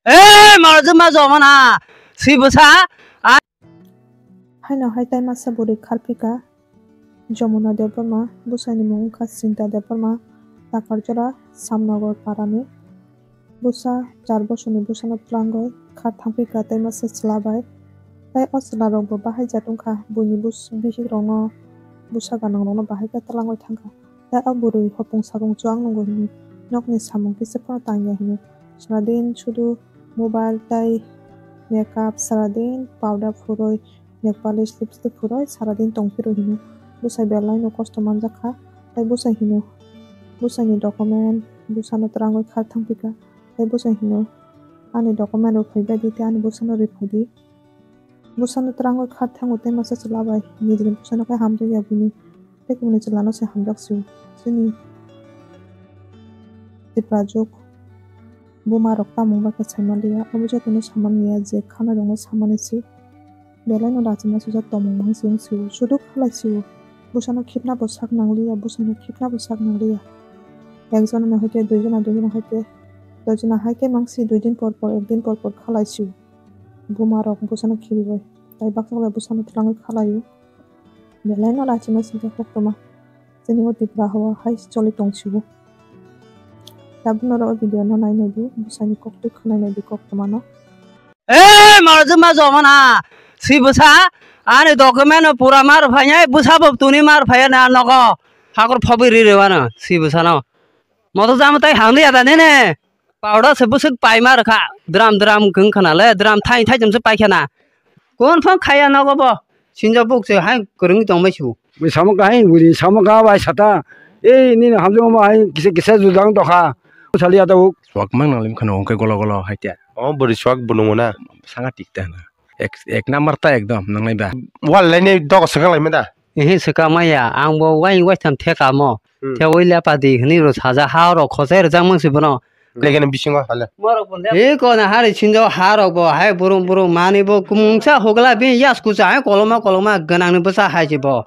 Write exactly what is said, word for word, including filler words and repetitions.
E, marjuma jomana, si bwsa, a- Haino hai tai masa bwrwi kharphika Jomuna Debbarma, bwsani mung wngkha Sinta Debbarma, Takarjora, Samnagar parani. Bwsa char bosorni bwsano twlangwi khar thangphika tai masa chwla bai. Tai o chwlarokbo bahaijat wngkha, buini bus-, bihikrokno, bwsa gwnangrokno bahai khe twlangwi thangkha. Tai o bwrwi hopung sapung chuwak nungo hino, nokni samung kisa phano tangya hino. Saradin sudu mobile tai makeup, saradin powder phurwi, nail polish, lipstick phurwi saradin tongphiro hino. Bwsai belaino kosto manjakha, tai bwsai hino, bwsaini document bwsano twrangwi khar thangphika, tai bwsai hino, ani document rok phaibai di, tei ani bwsano riphaidi. Bwsano twrangwi khar thango tei masa chwla bai nijini bwsano khe hamjakya buini, tei kubuni chwlano se hamjak sio. Chini Tiprajwk buma rok tamo bai khe saimaliya, omo jotono samaniya je khanai rokno samani se. Belaino rachima swijak tongmung mang se wng sio, sudu khalai sio. Bwsano khibna bo sak nangliya, bwsano khibna bo sak nangliya. Ekjona no hai khe duijona, duijona hai khe, duijona hai khe mang se, dui din por por, ek din por por khalai sio. Buma rok bwsano khibibai, tai baksa bai bwsano twlangwi khalaio. Belaino rachima swijak koktwma. Chini o Tripura hao hai choli tong sio. Tabuk norok o video no nai nai di, bwsani koktwi khwnai nai di koktwma no. E, marjuma jomana, si bwsa, ani document no pura mar phaiya, bwsa bo tuni mar phaiya na nogo, hakor phobwi ri rewano, si bwsano. Moto jama tai hangdi ada nene. Powder se bwswk paima rwkha, dram dram wng khana le, dram thai thai jemse paikha na. Confirm khaya nogo bo, sinjo buk se hai kwrwngwi tongbai su. Bui samo kahai, bui samo kaha bai sata. Ei, nini hamjwk ma hai kisa kisa judang tokha. Sali ata uk. Swak mang nang lim khano ongke golo golo hai tia. O bwrwi swak bo nungo na. Sanga tik ta na. Ek, ek number ta ekdom nangnai ba. Wal lai ne dogo swkang lai meda. Ehe, swkang maya, ang bo wain waitham thekamo. Hmm. Thewi lepadi hwnwi rw saja ha rok khosai rwjak mang si bono. Legeni bisingo hale. E kona hari sinjo ha rok bo hai burung burung mani bo kumungsa hogla bin yas kusa hai koloma koloma gwnang ni bwsa hai si bo.